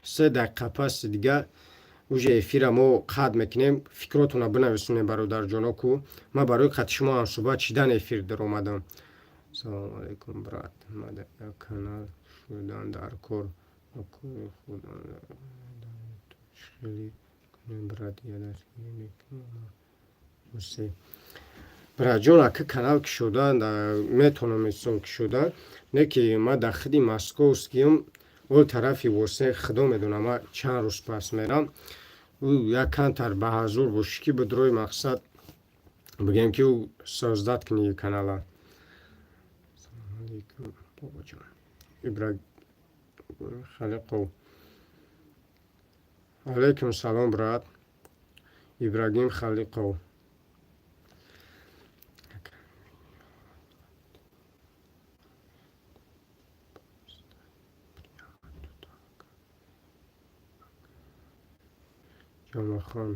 3 дақиқа паси дига уже эфира мо қатъ мекунем. Фикротона бинависонем, бародарҷоно, ку ман барои қатъи шумо ҳамсӯҳбат шидан эфир даромадам. Салому алейкум, брат. Мада канал шудан дар кор, кори худам хеле кунем, брат, я дастгирӣ мекунам. Братҷон, ака, канал кушодан метавонам, мисол, кушодан, не ки ман дар худи московскиам, ол тарафи восе, худо медонам, ман чанд рӯз пас мерам. Як камтар ба ҳазур бошӣ, ки бидрои, мақсад. Бигем, ки ӯ создать кунӣ канала. Салому алейкум, бобоҷон. Ибрагим Халиқов. Алейкум салом, брат. Ибрагим Халиқов. Ҷомахон.